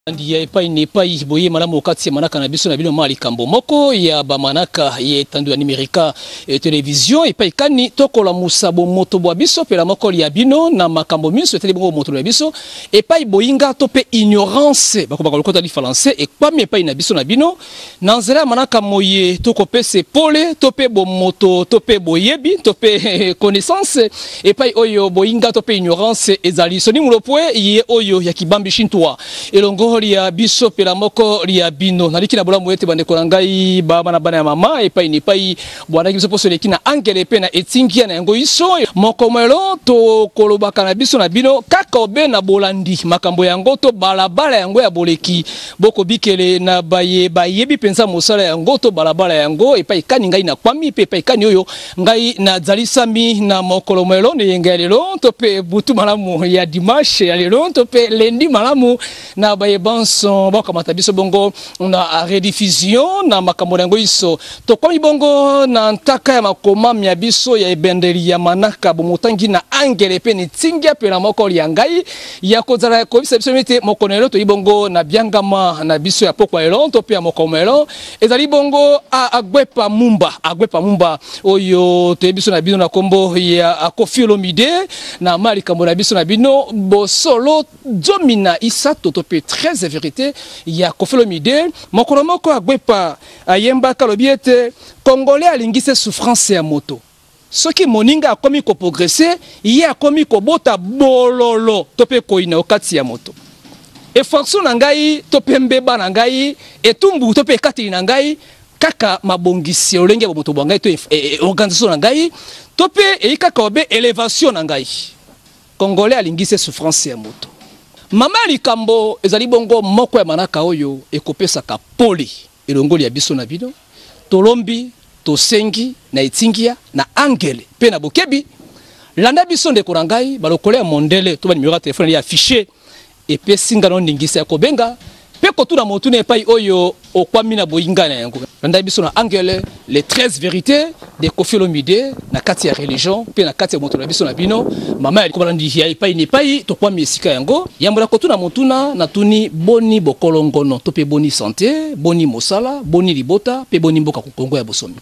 Ya epai na epai, boye malamu kati ya manaka na biso na bino ma likambo moko ya bamanaka ya etando ya nimerika e television epai kani tokolamusa bomoto bwa biso pela moko ya bino na makambo minso etali bongo bomoto na biso epai boyinga to mpe ignorance bakobaka lokota lifalanse ekwami epai na biso na bino na nzela ya manaka moye tokopesa pole to mpe bomoto to mpe boyebi to mpe connaissance epai oyo boyinga to mpe ignorance ezali. Soni Mulopwe ye oyo ya Kibambi Shintwa elongo lia biso pela moko lia bino. Naliki na bolamu ete bandeko na ngai ba bana bana ya mama epai na epai bwanaki biso poso eleki na angele mpe na etingia na yango iso moko mwelo tokolobaka na biso na bino kaka obe na bolandi makambo yango to balabala yango ya boleki bokobikele na baye bayebi mpenza mosala yango to balabala yango epai kani ngai nakwami mpe epai kani oyo ngai nazalisami na mokolo mwelo na eyenga ya lelo to mpe butu malamu ya dimanche ya lelo to mpe lendi malamu na baye banso bakamata biso bongo na rediffusion na makambo na yango iso. Tokomi bongo na ntaka ya makomami ya biso ya ebendeli ya manaka bomotangi na angele mpe netingia mpe na moko ya ngai ya kozala koyebisa biso ete mokolo lelo toyi bongo na biangama na biso ya pokwa lelo to mpe ya mokolo lelo ezali bongo Agbepa Mumba. Agbepa Mumba oyo toyebi biso na bino na kombo ya Koffi Olomide na ma likambo na biso na bino bosolo 13 to mpe 13 vérité ya Koffi Olomide. Mokolo moko Agbepa ayembaka alobi ete Congolais alingi se souffrance ya moto. Soki moninga akomi koprogrese, ye akomi kobota bololo to mpe koyina okati ya moto. Effraction na ngai to mpe mbeba na ngai, etumbu to mpe ekateli na ngai, kaka mabongisi ya lolenge ya bomoto bwa ngai to organisation na ngai to mpe eyi kaka obe elevation na ngai. Congolais alingi se souffrance ya moto. Mama ya likambo ezali bongo moko ya manaka oyo ekopesaka pole elongoli ya biso na bino. Tolombi, tosengi na etingia, na angele mpe na bokebi. Landa biso ndeko na ngai, balokole ya mondele to ba numero ya telefone ya affiché epesi nga no ndingisa ya kobenga mpe kotuna motuna epai oyo okwami na boyinga na yango. Landa biso na angele les 13 vérités de Koffi Olomide na kati ya religion mpe na kati ya moto na biso na bino. Mama ya kobalandi ya epai na epai tokwami esika yango. Yambo na kotuna motuna natuni boni bokolongono to mpe boni santé, boni mosala, boni libota mpe boni mboka Kongo ya bosomi.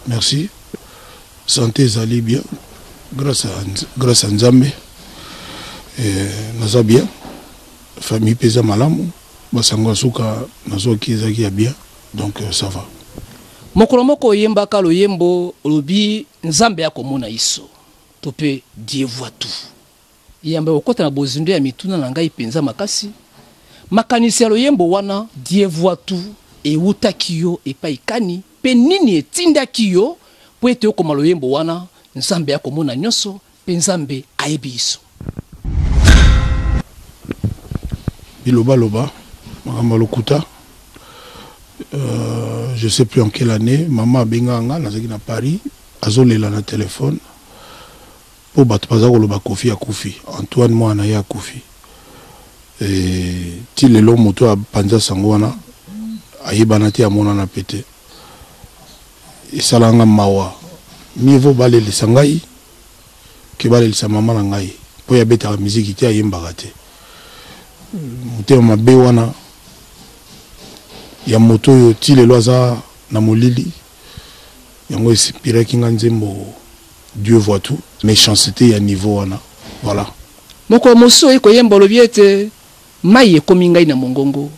Merci. Santé ezali bien grâce à Nzambe. Naza bien, famille mpe eza malamu, basango ya suka nazwaki ezalaki ya bien, donc ça va. Mokolo moko oyembaka loyembo olobi Nzambe akomona iso to mpe Dieu voit tout. Yamba okota na bozindo ya mituna na ngai mpenza makasi. Makanisi ya loyembo wana Dieu voit tout ewutaki yo epai kani mpe nini etindaki yo po ete okoma loyembo wana Nzambe akomona nyonso mpe Nzambe ayebi iso? Bilobaloba, makambo ya lokuta. Je sais plus en quelle année mama abengaka nga, nazalaki na Paris, azolela na telefone mpo bato baza koloba Koffi akufi, Antoine mwana na ye akufi. Ti lelo moto apanza sango wana ayebana te, amonana pe te. Esalaka nga mawa, mieux vaut balelisa ngai ke balelisa mama na ngai mpo ye abetaka miziki te, ayembaka te. Motema mabe wana ya moto oyo ti lelo aza na molili, yango inspiraki nga nzembo Dieu voit tout, méchanceté ya niveau wana, voilà. Mokolo mosusu oye koyemba olobi ete mai ekomi ngai na mongongo,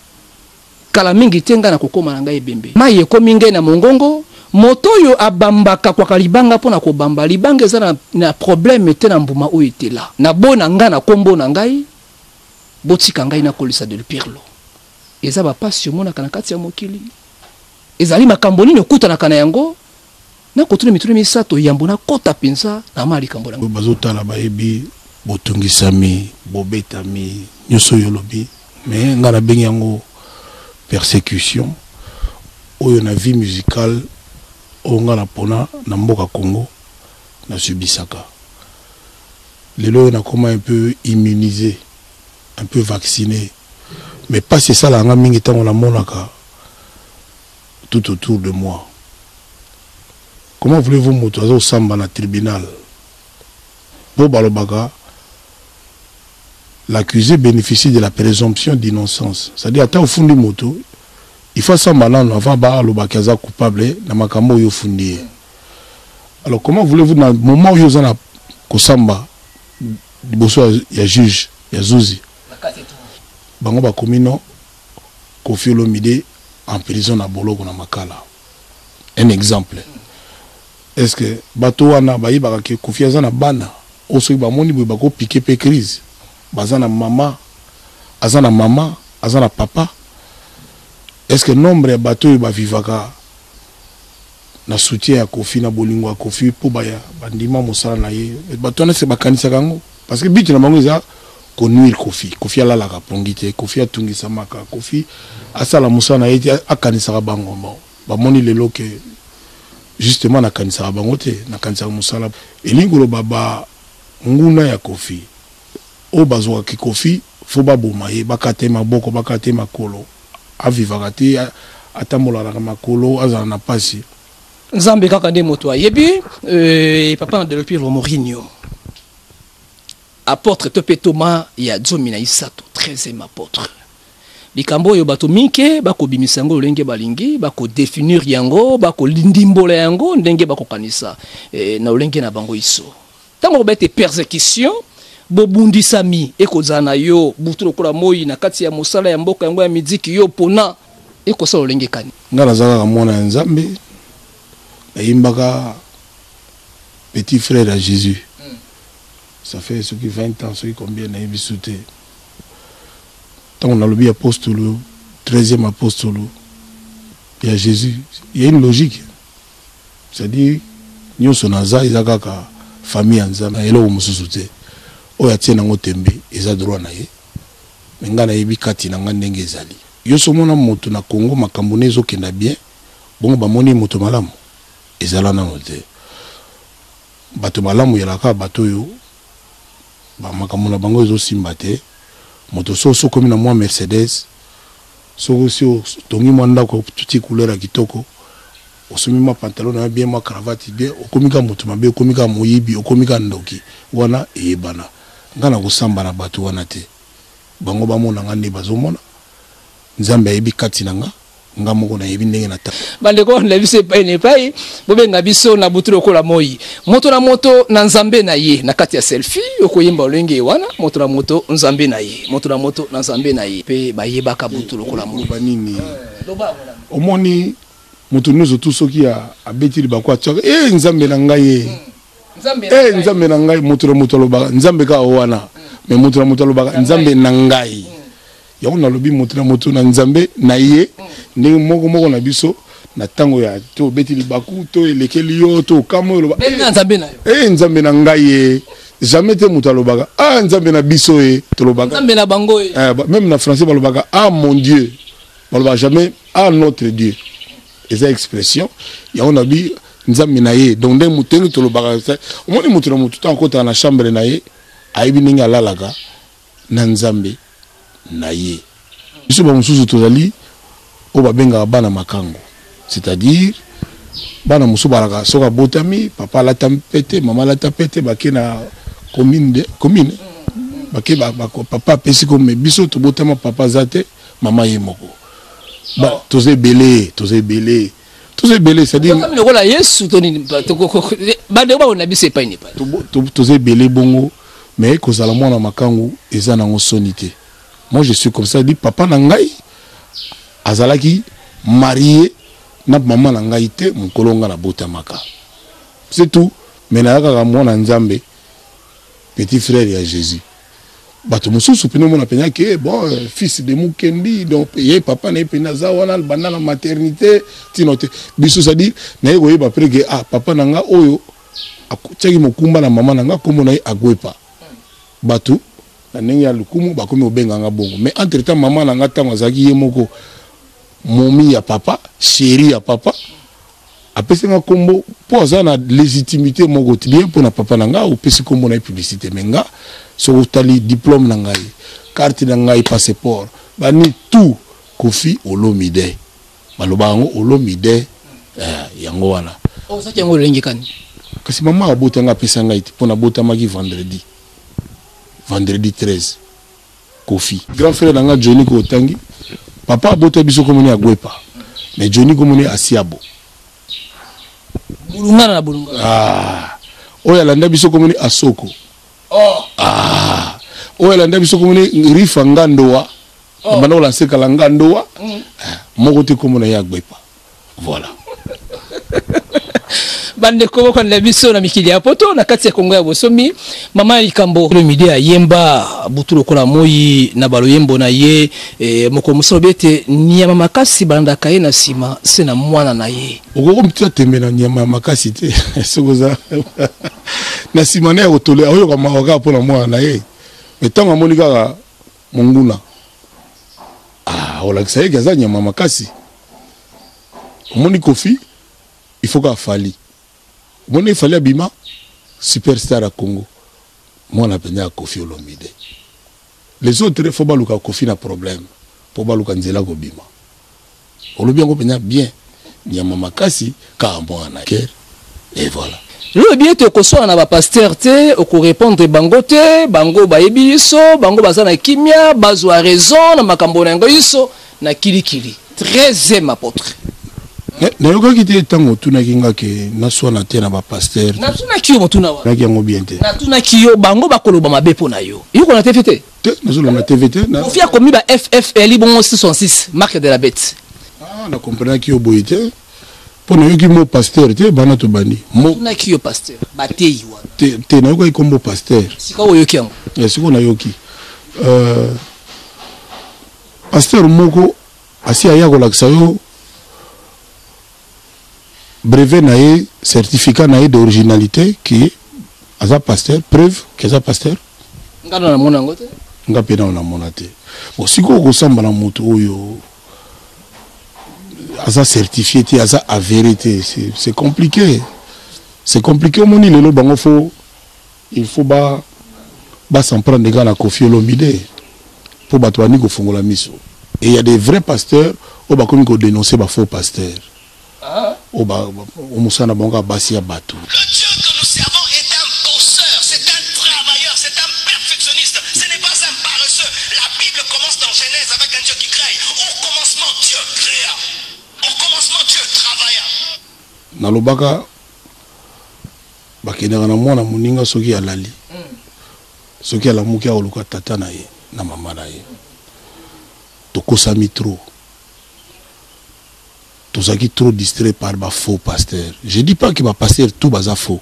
kala mingi te ngai nakokoma na ngai ebembe. Mai ekomi ngai na mongongo, moto oyo abambaka kwaka libanga mpo na kobamba libanga eza na problème te na mbuma oyo etela. Na bo na ngai na kombo na ngai, botika ngai nakolisa Del Pirlo. Eza ba pasi omonaka na kati ya mokili? Ezali makambo nini okutanaka na yango? Nakotuna mituna misato yambo nakota mpenza na ma likambo na. Bazotala bayebi botungisami, bobetami, nyonso oyo olobi, mais nga nabengi yango persécution oyo na vie musicale oyo nga napona na mboka Congo nasubisaka. Lelo oyo nakoma un peu immunisé, un peu vacciné, mais pasi esalaka nga mingi ntango namonaka tout autour de moi. Comment voulez-vous moto azosamba na tribunal po balobaka L'accusé bénéficie de la présomption d'innocence. C'est-à-dire ata ofundi moto, il faut asamba nanu avant ba alobaki aza coupable na makambo oyo ofundi ye. Alors comment voulez-vous na moment oyo oza na kosamba liboso ya juge ya zuzi, bango bakomi no Koffi Olomide en prison na boloko na Makala. Un exemple. Est-ce que bato wana bayebaka ke Koffi aza na bana oyo soki bamoni boye bako piquer pe crise? Baza na mama, aza na mama, aza na papa. Est-ce que nombre ya bato oyo ba vivaka na soutien ya Koffi, na bolingo ya Koffi po baya bandima mosala na ye, bato wana est-ce que bakanisaka yango? Parce que but na bango eza ko nuire Koffi. Koffi alalaka pongi te, Koffi atungisamaka, Koffi asala mosala na ye te, akanisaka bango. Bon, bamoni lelo ke justement nakanisaka bango te, nakanisaka mosala. Elingi koloba ba nguna ya Koffi oyo bazwaka ki Koffi faut baboma ye, bakata ye maboko, bakata ye makolo, avivaka te, atambolaka na makolo, azala na pasi. Nzambe kaka nde moto ayebi. Papa na Delphi Romorinho, apôtre to pe Thomas ya zomi na isato, 13e apôtre. Likambo oyo bato minke bakobimisa yango lolenge balingi, bakodefinir yango, bakolindimbola yango ndenge bakokanisa na lolenge na bango iso. Ntango koloba ete persecution, bobundisami ekozala na yo butu lokola moi na kati ya mosala ya mboka yango ya miziki, yo pona ekosala lolenge kani? Nga naza kaka mwana ya Nzambe, nayimbaka petit frère ya Jésus. Ça fait soki 20 ans, soki combien nayebi su te. Ntango nalobi apostolo, 13e apostolo ya Jésus, il y a une logique. C'est-à-dire nyonso naza eza kaka famille ya Nzambe, eloko mosusu te. Oyo atie nango tembe eza droit na ye, mais nga nayebi kati na nga ndenge ezali. Yo so omona moto na Congo makambo ne ezokenda bien, bongo bamoni ye moto malamu? Ezala nano te. Bato malamu ezalaka kaka bato oyo ba makambo na bango ezosimba te. Moto so osi okomi na mwa Mercedes, soki osi otongi mwa ndako otuti couleur ya kitoko, osombi mwa pantalon na yo bien, mwa cravate bien, okomi kaka moto mabe, okomi kaka moyibi, okomi kaka ndoki. Wana eyebana. Nga nakosamba na bato wana te. Bango bamona nga nde bazomona. Nzambe ayebi kati na nga. Nga moko nayebi ndenge na ta. Bandeko na biso epai na epai, bobenga biso na butu lokola moi. Moto na moto na Nzambe na ye. Na kati ya selfie, okoyemba olenge wana, moto na moto Nzambe na ye. Moto na moto na Nzambe na ye. Pe bayebaka butu lokola moi. Loba nini? Omoni moto nyonso tu soki abeti libaku atiaka, eh, Nzambe na ngai ye. Eh, Nzambe na ngai, moto na moto alobaka Nzambe kaka wana. Mais moto na moto alobaka Nzambe na ngai. Yango nalobi moto na moto na Nzambe na ye, ndenge moko moko na biso na tango ya to obeti libaku to elekeli yo to okamwe oloba, Benga Nzambe na yo. Eh, Nzambe na ngai ye. Jamais te moto alobaka, ah, Nzambe na biso ye, tolobaka. Nzambe na bango ye. Eh, même na français balobaka, ah, mon Dieu. Balobaka jamais, ah, notre Dieu. Eza expression. Yango nabi Nzambe na ye. Donc ndenge moto ndenge tolobaka, omoni moto na moto tango akotaka na chambre na ye, ayebi ndenge alalaka na Nzambe na ye. Biso ba mosusu tozali oyo babengaka bana makango, c'est-à-dire bana mosusu balaka soki abotami papa alata pete, mama alata pete, bake na commune de commune, bake ba, ba, papa apesi ko, mais biso tobotama papa aza te, mama ye moko. Ba, toza ebele, toza ebele, toza ebele, c'est-à-dire Tokomi lokola Yesu to nini, ba, to, ko, ko, bandeko bakona biso epai na epai. Toza ebele bongo, mais kozala mwana makangu eza nango soni te. Moi je suis comme ça, dit papa na ngai azalaki marié na mama na ngai te mokolo nga nabotamaka. C'est tout, mais naza kaka mwana Nzambe, petit frère ya Jésus. Bato mosusu pene omona pena ke bon, fils de Mukendi, donc ye papa na ye pena aza wana banda na maternité tino te. Biso c'est-à-dire naye koyeba après ke ah papa na nga oyo atiaki mokumba na mama na nga kombo na ye Agwepa. Bato na ndenge ya lokumu bakomi kobenga nga bongo, mais entre temps mama na nga ntango azalaki ye moko momi ya papa, chéri ya papa, apesi nga kombo po aza na légitimité moko te bien pona papa na nga opesi kombo na ye publicité, mais nga soki otali diplôme na ngai, carte na ngai, passeport, bani tout Koffi Olomide, balobaka yango Olomide, yango wana. Ozaki yango lolenge kani? Kasi mama abota nga apesa ngai te po nabotamaki vendredi, vendredi 13. Koffi. Grand frère na nga Johnny ko otangi papa abota biso komoni Agwepa mais Johnny komoni Asiabo. Bulungana na bulungana. Ah, oyo alanda biso komoni Asoko. Oh. Ah, oyo alanda biso komoni Rifa Ngandoa. Oh. Banda kolanse kala Ngandoa. Ah, moko te komona ye Agwepa. Voilà. Bandeko bokolanda biso na mikili ya poto, na kati ya Kongo ya bosomi, mama ya likambo Olomide ayemba butu lokola moi na baloyembo na ye mokolo mosusu alobi ete nyama makasi balandaka ye na nsima se na mwana na ye. Okoki komitia tembe na nyama ya makasi te soki oza na nsima na ye akotole akoyoka mawa kaka mpo na mwana na ye, mais ntango amoni kaka monguna, ah, olakisa ye ke aza nyama makasi. Omoni Koffi, il faut kaka Fally. Omoni Fally abima superstar ya Congo, mwana mpenza ya Koffi Olomide. Les autres faut baluka Koffi na problème po baluka nzela kobima. Olobi yango mpenza bien, nyama makasi kaka mwana ke et voilà. Lobi ete okoswana na ba pasteur te, okorepondre bango te, bango bayebi biso, bango baza na kimia, bazwa raison na makambo na yango biso na kilikili. 13e apôtre. Nayokaki te ntango otunaki nga ke naswana te na ba pasteur. Natunaki yo motuna wana. Nayokaki yango bien te. Natunaki yo bango bakoloba mabe mpo na yo. Yo kona TV te? Te, nazolanda TV te. Na Koffi akomi ba FFL bongo 666, marque de la bête. Ah, na comprenaki yo boye te. Mpo nayoki mot pasteur te, bana tobandi. Mot Natunaki yo pasteur, bateyi wana. Te, te, nayokaki kombo pasteur. Sika oyoki yango? Sikoyo nayoki. Pasteur moko asi aya kolakisa yo brevet na ye, certificat na ye d'originalité qui aza pasteur, preuve que aza pasteur. Nga na namona yango te. Nga pe na namona te. Bon, sikoyo kosamba na moto oyo aza certifié te, aza avéré te, c'est compliqué. C'est compliqué. Omoni lelo bango faut, il faut ba s'en prendre kaka na Koffi Olomide po bato bandi kofongola miso. Et il y a des vrais pasteurs oyo bakomi ko dénoncer ba faux pasteurs. Ah. Oyo ba, oyo mosala na bango kaka basi ya bato. Le Dieu que nous servons est un bosseur, c'est un travailleur, c'est un perfectionniste, ce n'est pas un paresseux. La Bible commence dans Genèse avec un Dieu qui crée. Au commencement, Dieu créa. Au commencement, Dieu travailla. Nalobaka bakendaka na mwana moninga soki alali. Soki alamuki akoluka tata na ye na mama na ye. Tokosami trop. Tozalaki trop distrait par ba faux pasteurs. Je dis pas que ba pasteurs tout baza faux,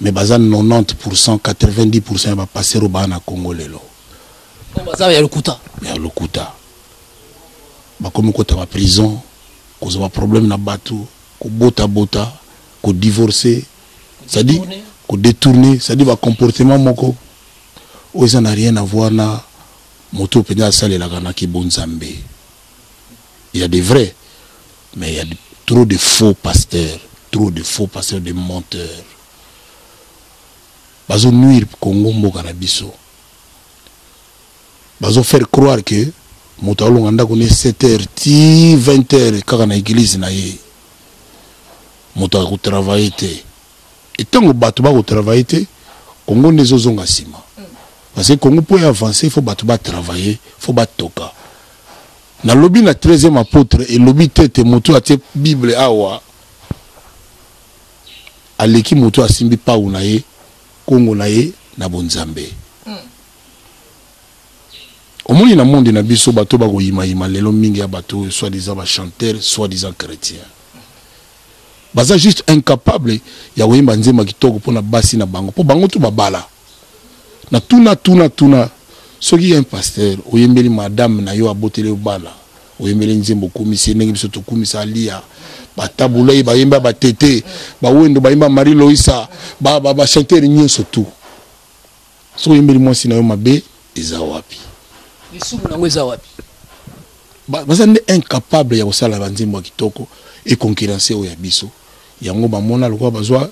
mais baza 90%, 90% ya ba pasteurs oyo baa na Congo lelo. Oyo baza ya lokuta. Ya lokuta. Bakomi kota ba prison, kozwa ba problème na bato, kobota-bota, ko divorcer, c'est-à-dire ko détourner, c'est-à-dire ba comportement moko oyo eza na rien à voir na moto oyo mpenza asalelaka na kibonzambe. Il y a des vrais, mais il y a trop de faux pasteurs, trop de faux pasteurs, de menteurs. Bazo nuire Congo mboka na biso. Bazo faire croire que moto alonga ndako ne 7 heures ti 20 heures kaka na église na ye. Moto ako travailler te. Et tango bato bako travailler te, Congo nde ezozonga nsima. Parce que Congo pour avancer, il faut bato ba travailler, faut batoka. Na lobi na 13e apôtre et lobi tete moto atie Bible awa aleki moto asimbi pau na ye Congo na ye na bonzambe. Omoni na monde na biso bato bako yima yima lelo mingi ya bato oyo soi-disant ba chanteurs, soi-disant chrétiens. Baza juste incapable ya koyemba nzemba kitoko pona basi na bango, po bango tout babala. Na tuna tuna tuna soki un pasteur oyembeli madame na yo aboteli yo bana, oyembeli nzembo okumisi ye ndenge biso tokumisa Alia, ba Tabulei bayemba ba Tete, ba Wendo bayemba Marie Loïsa, ba chanteur nyonso tout. Soki oyembeli mwasi na yo mabe eza wapi? Lisumu nango eza wapi? Baza nde incapable ya kosala ba nzembo ya kitoko et concurrencer oyo ya biso. Yango bamona lokola bazwa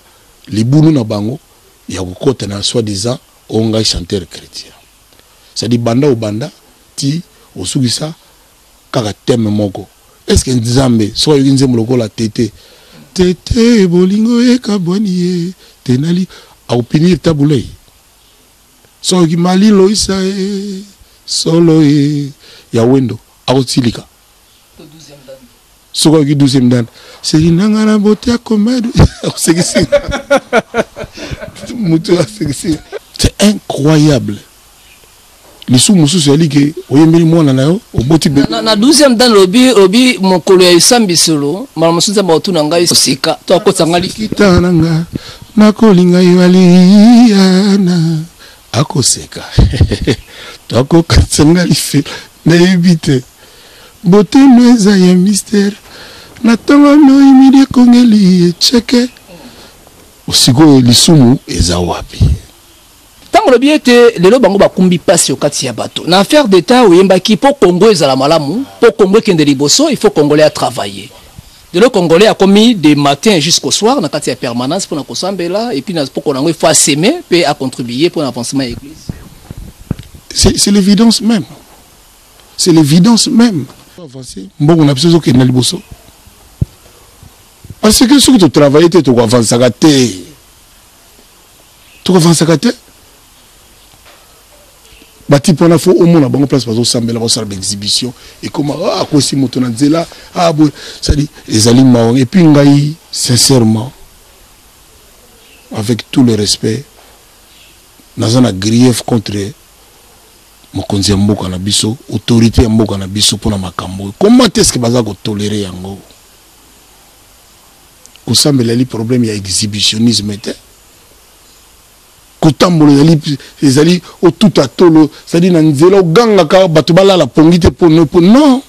libulu na bango ya kokota na soi-disant oyo ngai chanteur chrétien. C'est-à-dire banda obanda ti osukisa kaka thème moko. Est-ce que Nzambe soki ayoki nzembo lokola Tete, Tete bolingo ekabwani ye tenali, akopinir tabulei? Soki ayoki Mali Loïsa ye. Solo ye ya Wendo akotilika. Soki ayoki 12e dan, seri nanga na beauté ya comède akosekisi moto asekisi. C'est incroyable. Lisumu mosusu ezali ke oyembeli mwana na yo oboti bebe. Na 12e dan lobi obi mokolo ya esambiselo mbala mosusu Nzambe akotuna ngai sika to akotisa ngai likita na nga nakolinga yo Aliana akoseka to akokatisa ngai lifelo nayebi te boteno eza ya mystère na ntongo noi midi ekongeli echeke sikoyo lisumu eza wapi? Tango olobi ete lelo bango bakumbi pasi okati ya bato. Na affaire d'etat oyembaki po Congo ezala malamu, po Congo ekende liboso, il faut congolais a travailler. Lelo congolais akomi de matin jusqu'au soir na kati ya permanence pona kosambela et puis na poko nango il faut a semer pe a contribuer pona avancement ya eglise. C'est l'évidence même. C'est l'évidence même. Avancer, mbongo na biso ezokende na liboso. Parce que soki to travailler te toko avancaka te. Tokovansaka te batipe wana fo omona bango place bazosambela bazosala baexhibition ekoma ah, akwesi moto na nzela ah, boye cestadi ezali mawa. Et puis ngai sincèrement, avec tout le respect, naza na grief contre mokonzi ya mboka na biso, autorité ya mboka na biso mpona makambo oyo. Comment est ce que baza kotolere yango? Kosambela ezali problème ya exhibitionnisme te. Kotambola ezali, ezali otuta tolo, c'est-à-dire na nzela ogangaka bato balala pongi te po po non.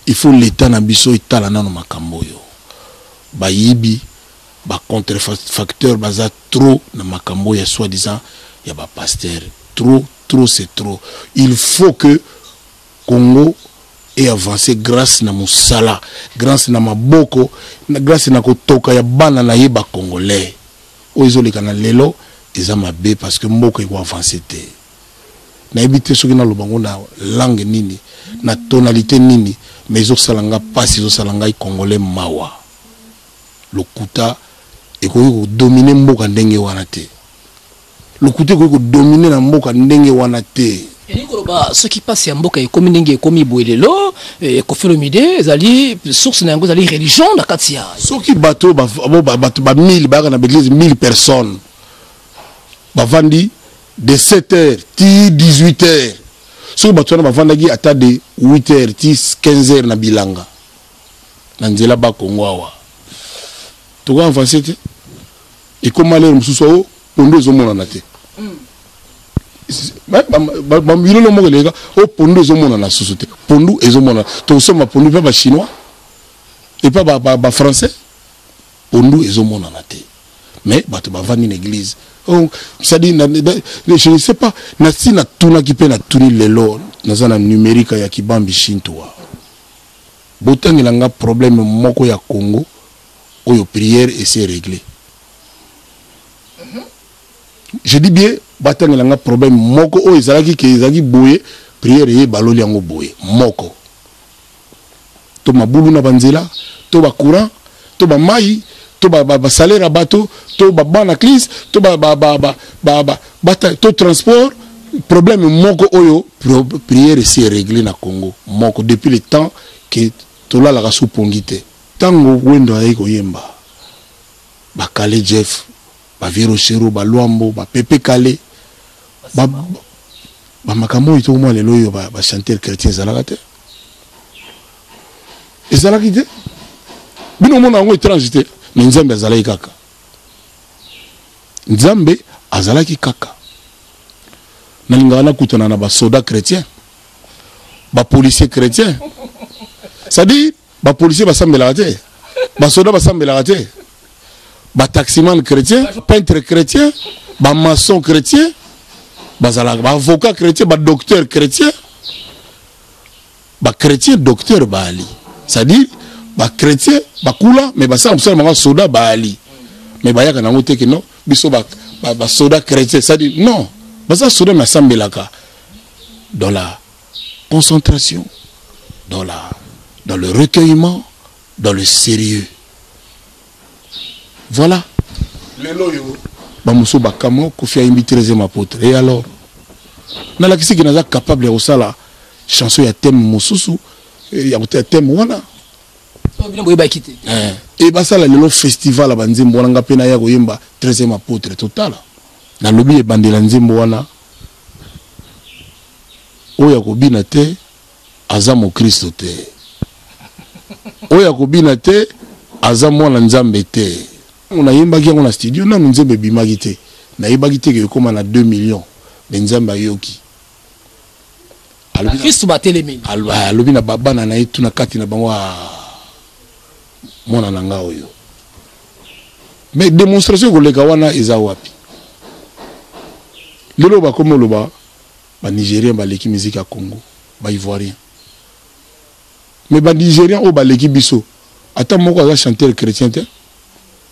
Il faut l'état na biso etala nano makambo oyo. Bayibi, ba contrefacteurs baza trop na makambo ya soi-disant ya ba pasteurs. Trop, trop c'est trop. Il faut que Congo e avancer grâce na musala, grâce na maboko, grâce na kotoka ya bana na ye ba congolais. Oyo ezoleka na lelo eza mabe parce que mboka eko avancer te. Nayebi te soki naloba ngo na langue nini, na tonalité nini, mais ezosala nga pasi, ezosala ngai congolais mawa. Lokuta ekoki kodominer mboka ndenge wana te. Lokuta ekoki kodominer na mboka ndenge wana te. Elingi koloba soki mpasi ya mboka ekomi ndenge ekomi boye lelo, Koffi Olomide ezali source na yango ezali religion na kati ya soki bato bato ba 1000 bayaka na baeglise, 1000 personnes bavandi de 7 heures ti 18 heures, soki bato wana bavandaki ata de 8 heures ti 15 heures na bilanga na nzela Bakongo awa, toko avance te. Ekoma lere mosusu oyo pondu ezomonana te, bilolo moko eleka oyo pondu ezomonana susu te. Pondu ezomonana, tokosomba pondu mpe bachinois epa bafrançais, pondu ezomonana te, mais bato bavandi na église. Oh, c'est-à-dire, je ne sais pas, nasi natunaki mpe natuni lelo naza na numérique ya Kibambi Shintua, botangela nga problème moko ya Congo oyo prière ese réglé. Je dis bien, batangela nga problème moko oyo ezalaki ke ezalaki boye, prière ye baloli yango boye moko, to mabulu na banzela, to ba courant, to ba mai, to ba salaire ya bato, to ba bana crise, to ba ba ba ba ba ba bata, to transport. Problème moko oyo prière esi réglé na Congo moko depuis le temps que tolalaka su pongi te. Ntango Wendo ayaki koyemba, bakale Jeff, baviroshero, balwambo, bapepe kale, bamakambo oyo tokomona lelo oyo bachanteur chrétien ezalaka te, ezalaki te. Bino omona yango étrange te, mais Nzambe azalaki kaka, Nzambe azalaki kaka. Nalingaka nakutana na basoda chrétien, bapolicier chrétien, c'est-à-dire bapolicier basambelaka te, basoda basambelaka te, bataximan chrétien, peintre chrétien, bamaçon chrétien bazalaka, baavocat chrétien, badocteur chrétien, bachrétien docteur baali, c'est-à-dire bachrétien bakula mais basala mosala bango soda baali, mais bayaka nango te ke non, biso basoda chrétien, c'est-à-dire non, baza soda mais asambelaka dans la concentration, dans le recueillement, dans le sérieux. Voilà. Lelo oyo bamosusu bakama Kofi ayimbi 13e apôtre. Et alors? Nalakisi ke naza capable ya kosala chanson ya thème mosusu eh, ya koteya thème wana. Bino boyebaki te. Eh, e basala lelo festival ya banzembo wana, nga mpe naya koyemba 13e apôtre. Totala, nalobi ebandela nzembo wana, oyo akobina te aza mokristo te, oyo akobina te aza mwana Nzambe te. Nayembaki yango na studio, nanu nzembo ebimaki te, nayebaki te ke ekóma na 2 millions. Mais Nzambe ayoki. Bakristu batelemeli. Alobi na babana na ye tuna kati na bango, mwana na nga oyo. Mais démonstration ekoleka wana eza wapi? Lelo bakomi oloba Banigérien baleki musique ya Congo, Baivoirien. Mais Banigérien oyo baleki biso, ata moko aza chanteur chrétien te.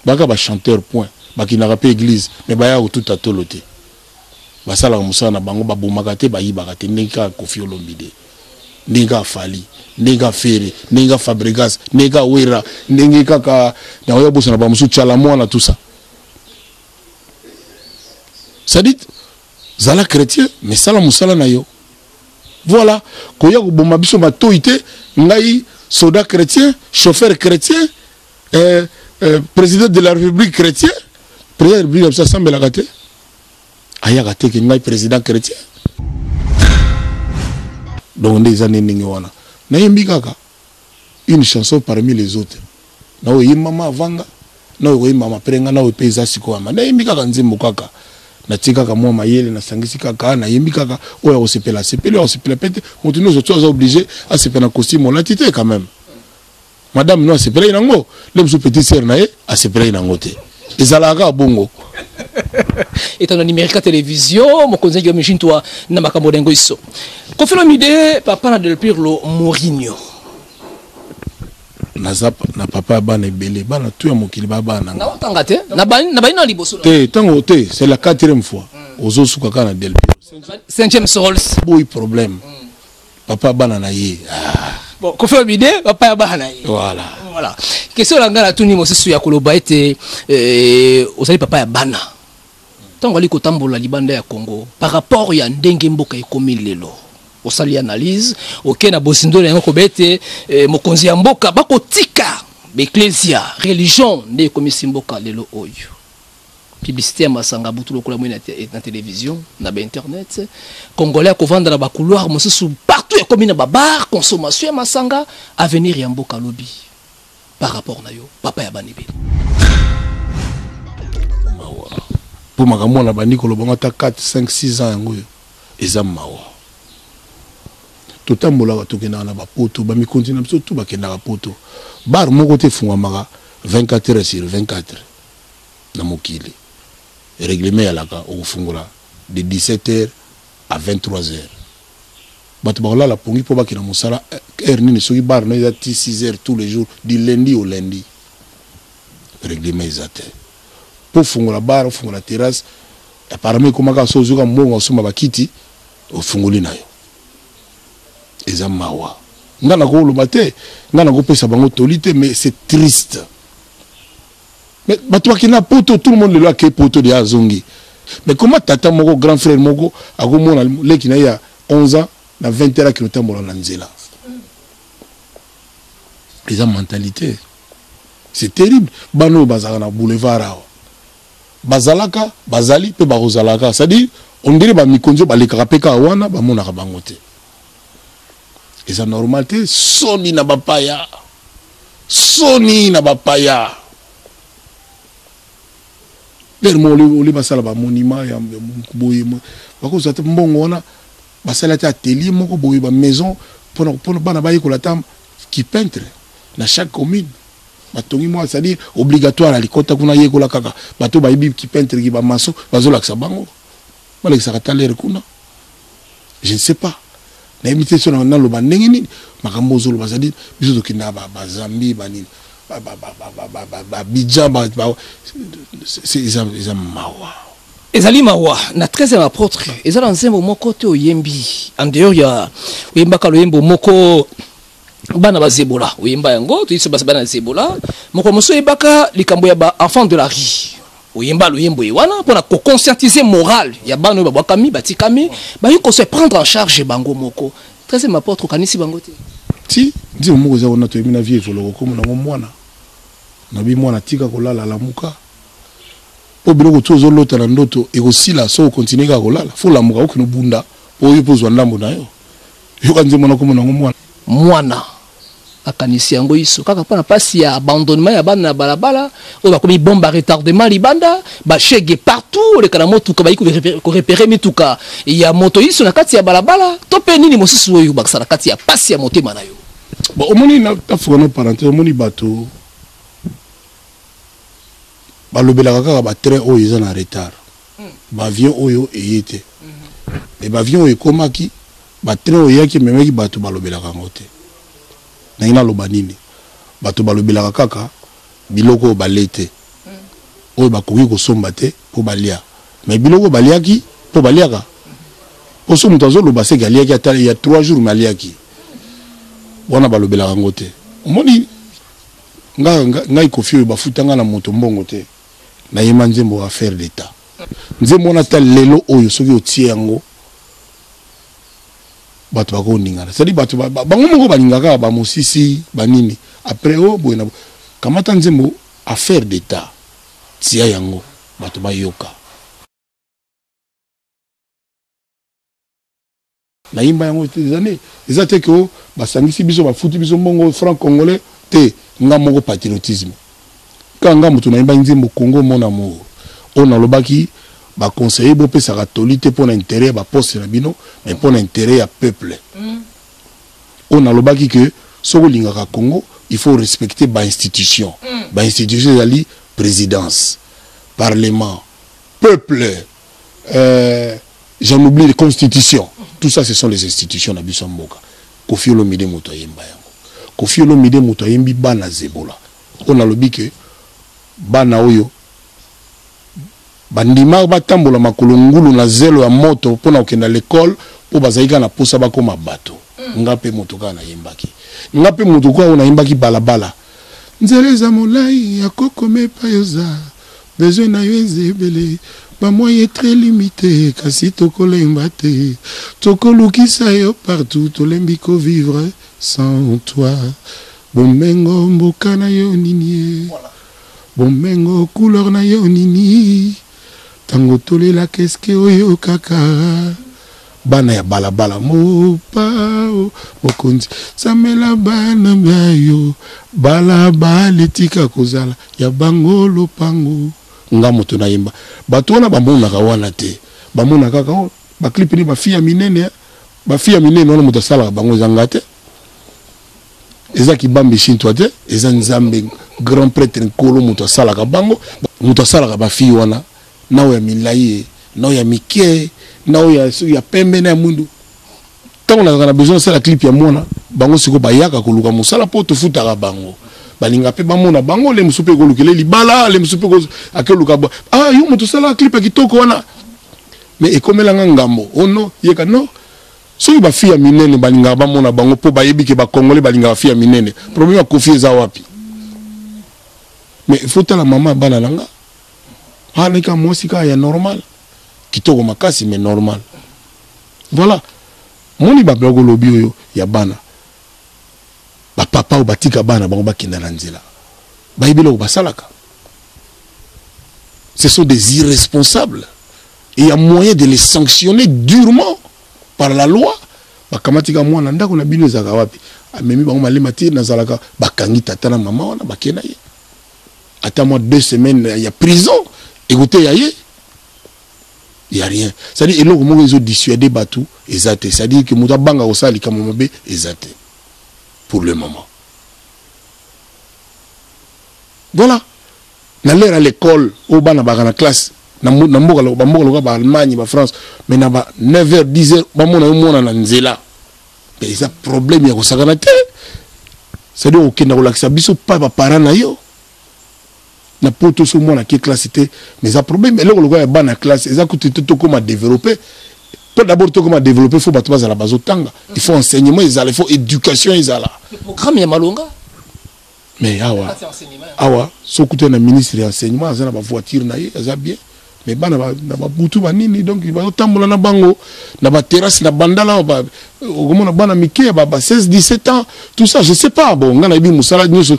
Baka bachanteur, point. Bakendaka mpe église, mais bayaka kotuta tolo te. Basalaka mosala na bango, babomaka te, bayibaka te, ndenge kaka Koffi Olomide, ndenge kaka Fally, ndenge kaka Ferre, ndenge kaka Fabregas, ndenge kaka Wera, ndenge kaka nakoya bosana bamosusu, Tshala Mwana, tout ça. C'est-à-dire, zala chrétien, mais sala mosala na yo. Voilà. Koya koboma biso matoi te. Ngai soldat chrétien, chauffeur chrétien, président de la République chrétien. Président de la République na biso asambelaka te, ayaka te ke ngai président chrétien. Donc nde eza nde ndenge wana. Nayembi kaka une chanson parmi les autres, na oyo eyembama avanga, na oyo koyembama après nga, na oyo mpe eza sikoyo ama. Nayembi kaka nzembo kaka, natie kaka mwa mayele, nasangisi kaka, nayembi kaka. Oyo akosepela asepeli, oyo akosepela pe te. Moto nyonso to aza obligé asepela na costume olati te. Quand même, madame no asepelaki nango, le mosusu petit sœur na ye asepelaki nango te. Ezalaka kaka bongo. Etando Numérica Télévision, mokonzi yaki mishintwa na makambo na yango iso. Koffi Olomide, papa na Del Pirlo Mourinho. Naza na papa ya bana ebele, bana tu ya mokili ba bana nga. Naotanga te na bani na liboso. Te, ntango te, c'est la quatrième fois. Ozosuka kaka na Del Pirlo. Cinquième sols. Boyi problème, papa bana na ye, ah. Bon, Koffi Olomide, papa ya bana na ye. Voilà. Voilà. Question na ngai natuni mosusu ya koloba ete ozali papa ya bana, ntango ali kotambola libanda ya Congo, par rapport ya ndenge mboka ekomi lelo, osali analyse, oke na bozindo na yango, koba ete mokonzi ya mboka bakotika baecclesia, religion nde ekomisi mboka lelo oyo. Publicité ya masanga butu lokola moi na télévision, na bainternet. Congolais akovanda na bacouloir mosusu, partout ekomi na babar, consommation ya masanga. Avenir ya mboka lobi, par rapport na yo, papa ya bana ebele? Mawa, mpo makambo wana bandi koloba ngo ata 4 5 6 ans yango oyo. Eza mawa. Totambolaka, tokendaka na bapoto, bamikonzi na biso tu bakendaka poto. Bar moko te efungwamaka 24 heures sur 24 na mokili. Règlement eyalaka, okofungola de 17 heures à 23 heures. Bato bakolala pongi mpo bakenda mosala heure nini, soki bar no eza ti 6 heures tous les jours, du lundi au lundi? Règlement eza te mpo ofungola bar, ofungola terrasse. Apparemment ekomaka so ozwika mbongo, osomba bakiti, ofungoli na yo. Eza mawa. Nga nakoloba te, nga nakopesa bango toli te, mais c'est triste. Mais bato bakenda poto, tout le monde lelo ake poto deya, azongi. Mais comment tata moko, grand frère moko akomona leki na ye ya 11 ans na 20 heures akende otambola na nzela? Eza mentalité, c'est terrible. Bana oyo bazalaka na boulevard awa, bazalaka, bazali mpe bakozalaka. C'est-à-dire, on dirait bamikonzi oyo balekaka mpe kaka wana, bamonaka bango te. Eza normal te. Soni na bapaya, soni na bapaya. Lere moko ole basala bamonument ya boye, bakozwa te mbongo wana, basali ata atelier moko boye, bamaison mpona bana bayekola ata kipeintre na chaque commune. Batongi mwa, c'est-à-dire obligatoire, alikota kuna, yekola kaka. Bato bayebi kipeintre, ki bamaçon, bazolakisa bango, balekisaka talere kuna. Je ne sais pas, nayebi te so naloba ndenge nini. Makambo ozoloba, c'est-à-dire biso tokendaka Bazambie, banini, Babidjan, eza mawa. Ezali mawa. Na 13e apôtre, eza na nzembo moko te oyembi en dehors ya oyembaka loyembo moko bana bazebola, oyemba yango toyebisa bana zebola. Moko mosusu oyebaka likambo ya ba enfant de la rue. Oyemba loyembo ye wana mpona koconscientiser morale ya bana oyo babwakami, batikami, bayi kose prendre en charge bango moko. 13e apôtre, okanisi bango te? Ti nzembo moko eza wana, toyebi na vie evoloko komo nango mwana nabi mwana tika kolala, lamuka, mpo biloko ti ozolota na ndoto ekosila. So okontinue kaka kolala, fo lamuka, okende obunda mpo oyo mpo ozwa ndambo na yo. Yoka nzembo na kombo nango mwana. Mwana akanisi yango iso kaka mpona mpasi ya abandonnement ya bana na balabala oyo bakomi bombe à retardement libanda, bashege partout, oleka na motuka, bayi korepere mituka ya moto iso na kati ya balabala, to mpe nini mosusu oyo bakisa na kati ya mpasi ya motema na yo? Bon, omoni, nafuka no parenthèse, omoni, bato balobelaka kaka batrain oyo eza na retard, baavion oyo eye te. Me baavion oyo ekomaki, batrain oyo eyaki ememaki bato, balobelaka yango te. Nangi naloba nini? Bato balobelaka kaka biloko oyo bale te, oyo bakoki kosomba te mpo balia. Me biloko oyo baliaki, mpo baliaka, mpo so moto azoloba seke aliaki ata ya 3 jours, me aliaki wana, balobelaka yango te. Omoni, ngai Kofi oyo, bafuta ngai na moto mbongo te. Nayemba nzembo Affaire d'état. Nzembo wana, ata lelo oyo soki otie yango, bato bakoningana. C'est-à-dire bato bango moko balingaka kaka bamosisi banini après oyo boye na kamata nzembo Affaire d'état, tia yango, bato bayoka. Nayimba yango te des eza te ke o basangisi biso, bafuti biso mbongo franc congolais te. Nga moko patriotisme kaka, nga moto nayembaki nzembo Congo mon amour, oyo nalobaki baconseiller bopesaka toli te mpo na intérêt ya baposte na bino, mais mpo na intérêt ya peuple. Oyo nalobaki ke soki olingaka Congo, il faut respecter bainstitution. Bainstitution ezali présidence, parlement, peuple, j'en oublie, les constitutions. Tout ça, ce sont les institutions na biso ya mboka. Kofi Olomide moto ayemba yango. Kofi Olomide moto ayembi bana Zebola, oyo nalobi ke bana oyo bandima batambola makolo ngulu na zelo ya moto mpona kokenda l'école, mpo bazali kaka na posa bakóma bato. Nga mpe moto kaka nayembaki, nga mpe moto kaka oyo nayembaki balabala, nzela eza molai ya kokoma epai oza, besoin na yo eza ebele, bamoyen très limité, kasi tokolemba te, tokolukisa yo partout, tolembi kovivre sans toi. Bomengo mboka na yo nini ye? Bomengo couleur na yo nini? Ntango tolelaka, eske oyo kaka bana ya balabala? Mopao mokonzi, samela bana na yo, balabala etika kozala ya bango lopango. Nga moto nayemba. Bato wana bamonaka wana te, bamona kaka oh, baclip ni bafille ya minene. Bafille ya minene wana, moto asalaka bango eza nga te, eza Kibambi Shintwa te, eza Nzambe, grand prêtre Nkolo moto asalaka bango. Moto asalaka bafille wana, na oyo ya milai ye, na oyo ya mike, na oyo ya pembe, na ya mwindu. Ntango nazalaka na besoin nasala clip ya mwana, bango sikoyo bayaka koluka mosala mpo tofutaka bango. Balinga mpe bamona bango. Le mosusu mpe ekolukela libala, le mosusu mpe akoluka: "Ah, yo moto osalaka clip ya kitoko wana." Mais ekomelanga ngambo ono yeka no. Soki bafille ya minene balingaka bamona bango mpo bayebi ke bacongolais balingaka bafille ya minene, problème ya Kofi eza wapi? Mais il faut tala mama ya bana na nga aleka mwasi kaka ya normal, kitoko makasi, mais normal. Voilà, moni babiloko olobi oyo ya bana, bapapa oyo batika bana bango bakenda na nzela, bayebi eloko basalaka. Ce sont des irresponsables et il y a moyen de les sanctionner durement par la loi. Bakamati ka mwana, ndako na bino ezalaka wapi? Amemi bango malema ti nazalaka, bakangi tata na mama wana, bakei na ye. Ata mwa 2 semaines ya prison ekoteya ye. Y a rien, c'est-à-dire eloko moko ezodissuade bato eza te, c'est-à-dire que moto abanga kosala likambo mabe eza te pour le moment. Voilà, na l'heure à l'école oyo bana baka na classe na mboka, bamboka lokola baAllemagne, baFrance, mais na ba 9 heures, 10 heures, bamona yo mwana na nzela, eza problème ya kosakana te. C'est-à-dire okenda kolakisa biso pa baparent na yo na poto. So mwana ake classe te, mais eza problème. Eloko lokola ya bana classe eza kutu te. Tokóma développé mpo d'abord tokóma développé, faut bato bazala bazotanga, il faut enseignement ezala, il faut éducation ezala. Programme ya malonga. Mais awa awa soki okutani na ministre ya enseignement, aza na ba voiture na ye, aza bien, mais bana na babutu banini, donc bazotambola na bango na baterrasse na bandala, okomona bana mike ya ba 16 17 ans, tout ça, je sais pas. Bon, ngai nayebi mosala nyonso,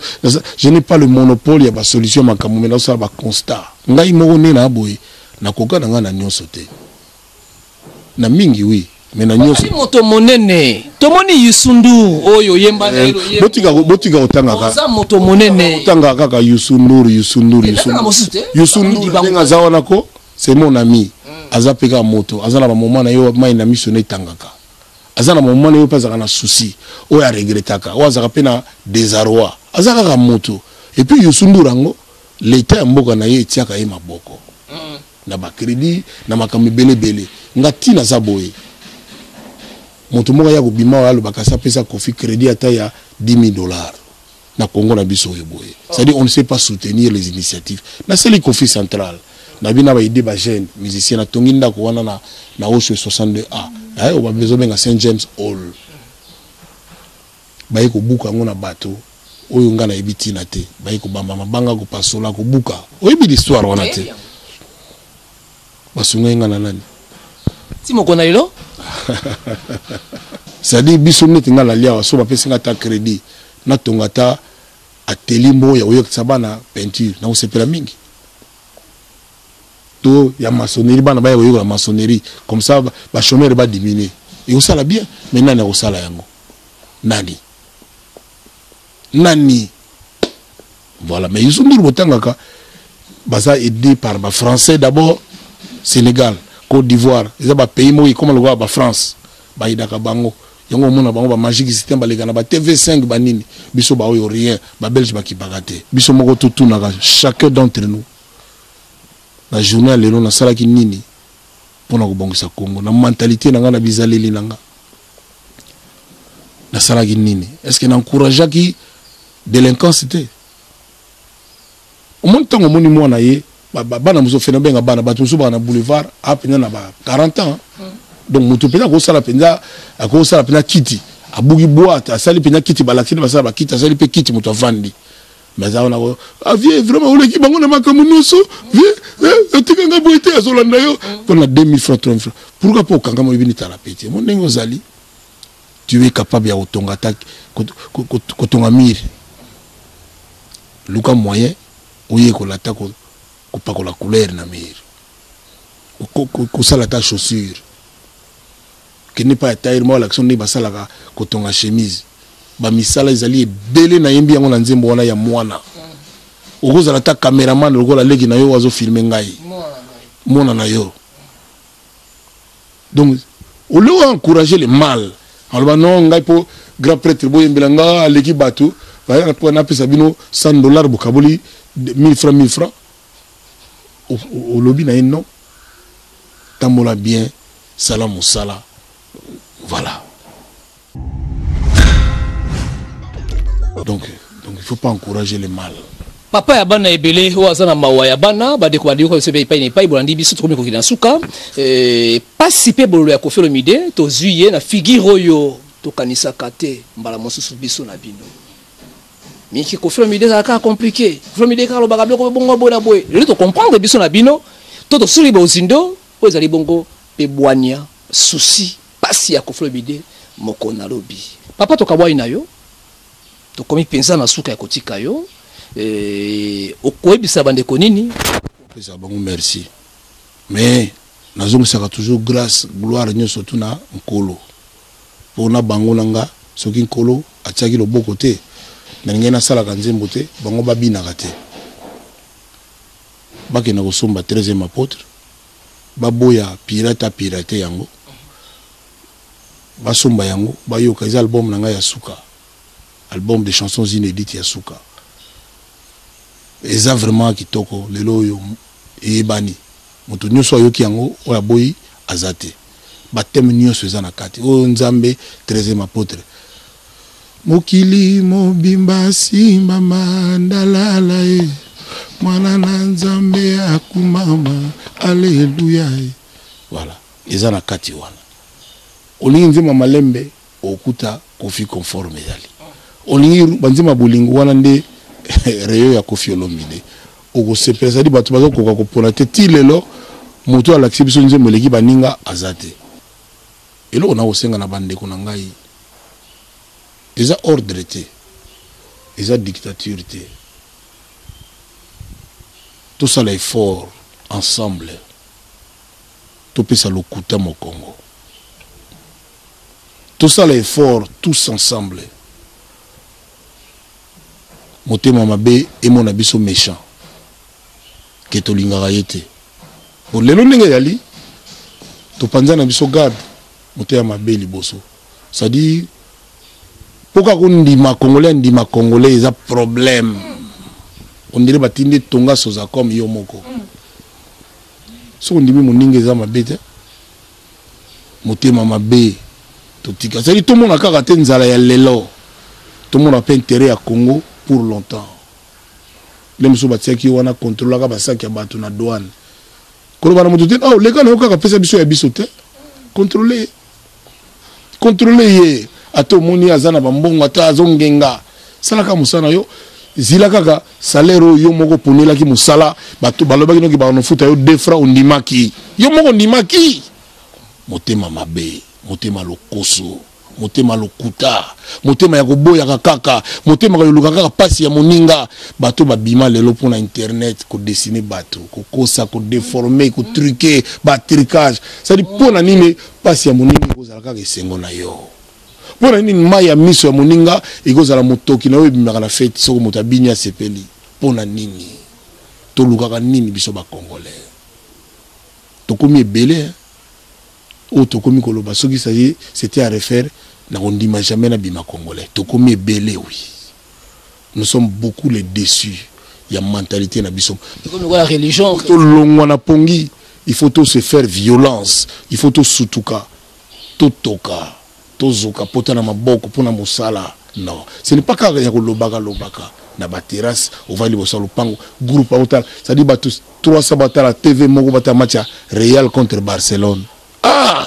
je n'ai pas le monopole ya basolution makambo, mais nazosala baconstat ngai moko nde na boye, nakoka na ngai na nyonso te, na mingi oui, mais na nyonso. Moto monene, tomoni Youssou N'Dour oyo oyemba na ye. Botika, botika kotangaka. Oza moto monene. Otangaka kaka Youssou N'Dour, Youssou N'Dour, Youssou. Youssou N'Dour ndenge aza wana ko, c'est mon ami, aza mpe kaka moto, aza na bamoment na ye, mai na miso na etangaka, aza na moment na ye mpe azalaka na souci oyo aregretaka, oyo azalaka mpe na désarroi, aza kaka moto. Et puis Youssou N'Dour yango, l'état ya mboka na ye etiaka ye maboko na bacrédit na makambo ebele ebele. Nga ntina aza boye, moto moko aya kobima oyo alobaka asi apesa Koffi crédit ata ya 10 000 $ na Congo na biso oyo boye. C'est-à-dire, on ne sait pas soutenir les initiatives. Nasali Koffi Central na bino, baide bajeune musicien, natongi ndako wana na Oshwe 62 a oyo bazobenga Saint James Hall. Baye kobuka yango na bato oyo nga nayebi ntina te, baye kobamba mabanga, kopasola, kobuka. Oyebi l'histoire wana te? Basungai nga na nani? Ti moko na lelo. C'est-à-dire, biso neti nga nalia awa, so bapesi nga ata crédit, natonga ata atelier moko ya koyokisa bana peinture, nakosepela mingi, to ya maçonnerie, bana baya koyekola maçonnerie, comme ça bachômeur badiminue, ekosala bien. Mais nani akosala yango? Nani, nani? Voilà. Mais Youssou N'Dour botangaka, baza aidé par bafrançais d'abord. Sénégal, Côte d'Ivoire, eza bapays moko ekoma lokola bafrance, bayidaka bango yango. Omona bango bamagique système, baleka na ba TV5 banini. Biso baoyo rien, babelge bakipaka te. Biso moko totunaka chacun d'entre nous: na journée ya lelo, nasalaki nini mpona kobongisa Congo? Na mentalité na ngai, na bizaleli na nga, nasalaki nini? Est ce que naencourageaki délinquance te? Omoni, ntango omoni mwana ye, bana mosusu fene, obenga bana bato mosusu baka na boulevard a mpenza na ba 40 ans. Donc moto mpenza akosala mpenza, akosala mpenza kiti, abuki boîte, asali mpenza kiti, balakisi nde basala bakiti, asali mpe kiti, moto avandi. Mais aza wana, ah vieux, vraiment oleki bango na makambo nyonso, vieux, otikanga boye te. Azolanda yo mpona 2000 francs, 3000 francs. Pourquoi? Mpo okangama, oyebi nitala pe te mo ndenge ozali, tu es capable ya kotonga ata kotonga mur. Luka moyen oyekola ata kopakola couleur na mur, kosala ata chaussure. Kende pa ya tailleur moko, alakisa ndenge basalaka kotonga chemise. Bamisala ezali ebele, nayembi yango na nzembo wana ya mwana. Okozala ata caméraman lokola leki na yo azofilme ngai, mwana na yo. Donc au lieu encourager le mal, aloba non, ngai mpo grand prêtre boyembela nga, aleki bato, mpo napesa bino 100 $, bokaboli 1000 francs, 1000 francs. Olobi na ye non, tambola bien, sala mosala, voilà. Donc il faut pas encourager le mal. Papa ya bana ebele oyo aza na mawa ya bana, bandeko, bandeko biso mpe epai na epai bolandi biso, tokomi kokende na suka. Pasi mpe bololo ya Koffi Olomide, tozwi ye na figure oyo tokanisaka te. Mbala mosusu biso na bino mingi, Koffi Olomide ezalaka kaka compliqué, Koffi Olomide kaka alobaka biloko bongo boye na boye. Lelo tocomprendre biso na bino to tosuli bozindo oyo ezali bongo mpe bwania, souci, pasi ya Koffi Olomide. Moko nalobi, papa, tokabwani na yo, tokomi mpenza na suka ya kotika yo. Okoyebisa bandeko nini? Opesa bango merci, mais nazongisaka toujours grâce, gloire nyonso tu na Nkolo mpona bango na nga. Soki Nkolo atiaki loboko te, nalingai nasalaka nzembo te, bango babinaka te. Bakenda kosomba 13e apôtre, baboya pirate, apirate yango, basomba yango, bayoka. Eza album na ngai ya suka, album de chansons inédites ya suka. Eza vraiment kitoko. Lelo oyo eyebani, moto nyonso ayoki yango, oyo aboyi aza te. Bathème nyonso eza na kati oyo Nzambe. 13e apôtre, mokili mobimba simba mandalala ye, mwana na Nzambe akumama, aleluya ye. Voilà, eza na kati wana. Olingi nzembo malembe, okuta Koffi Conforme ezali. Olingi banzembo ya bolingo wana nde. Rayon ya Koffi Olomide okosepela, c'est-à-dire bato bazokoka kopona te ti lelo. Moto alakisi biso nzembo eleki baninga aza te. Eloko na kosenga na bandeko na ngai, eza ordre te, eza dictature te. Tosala effort ensemble, topesa lokuta mokongo, tosala effort tous ensemble. Motema mabe emona biso méchant ke tolingaka ye te. Bon, lelo ndenge eyali, topanza na biso garde motema mabe liboso, c'est-à-dire mpo kaka kondima Congolais, andima Congolais eza problème. On dirait batindi tonga Sozacom yo moko. Soki ondimi moninga, eza mabe te. Motema mabe totika, c'est-à-dire tomona kaka te nzala ya lelo, tomona mpe intérêt ya Congo pour longtemps. Nde mosusu batiaki wana, contrôlaka basaki ya bato na douane, koloba na moto te: "Oh, leka na yo kaka, pesa biso ya biso te." Contrôle, contrôle ye. Ata omoni aza na bambongo, ata azongenga, salaka mosala na yo, zila kaka salaire oyo yo moko oponelaki mosala. Bato balobaki noki banofuta yo 2 francs, ondimaki, yo moko ondimaki. Motema mabe, motema lokoso, motema lokuta, motema ya koboyaka kaka, motema koluka kaka mpasi ya moninga. Bato babima lelo mpona internet kodessiner bato, kokosa, kodéformer, kotruquer, batrucage. C'est-à-dire mpo na nini mpasi ya moninga ekozala kaka esengo na yo? Mpo na nini mai ya miso ya moninga ekozala motoki na yo ebimaka na fête soki moto abini asepeli? Mpo na nini tolukaka nini? Biso Bacongolais tokomi ebele oyo tokomi koloba soki c'était à refaire, nakondima jamais nabima Congolais. Tokomi ebele, oui, nous sommes beaucoup les déçus ya mentalité na biso. Lokola religion. Tolongwa na pongi. Il faut to se faire violence, il faut tosutuka, totoka, tozoka pota na maboko mpona mosala. Non, ce n'est pas kaka ya kolobaka lobaka na baterrasse, ovandi liboso ya lopango, groupe aotala, c'est-à-dire bato 300 batala TV moko, batala match ya Real contre Barcelone. Ah!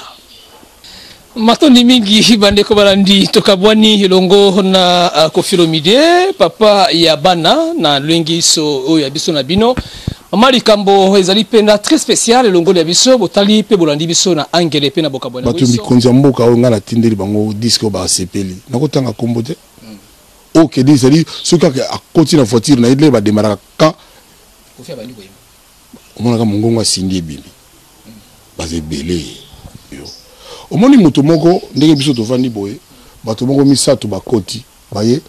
Matondi mingi, bandeko balandi. Tokabwani elongo na Koffi Olomide, papa ya bana, na lwengi so oyo ya biso na bino. Mama likambo ezali mpenza très spécial elongo ya biso. Botali mpe bolandi biso na angele mpe na bokabwani. Bato mikonzi ya mboka oyo ngai natindeli bango disque oyo basepeli, nakotanga nkombo te. Okedi, c'est-à-dire soki kaka akoti na voiture na ye, nde bademaraka ka omonaka mongongo asindi ebimi. Baza ebele. Yo omoni moto moko ndenge biso tovandi boye, bato moko misato bakoti, baye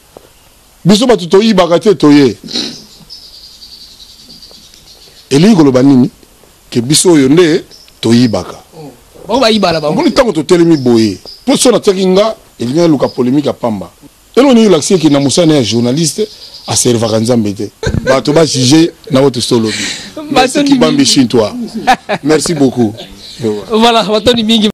biso bato toyibaka te, toye. Elingi koloba nini? Ke biso oyo nde toyibaka. Bango bayibala bango. Omoni ntango totelemi boye, mpo so natiaki nga elingi naluka polémique ya pamba. Eloko nini olakisi eke na mosala ya journaliste aservaka Nzambe te? Bato bajuge na oyo tosi tolobi. Merci, Kibambi Chintois, merci beaucoup. Voilà, matondi mingi.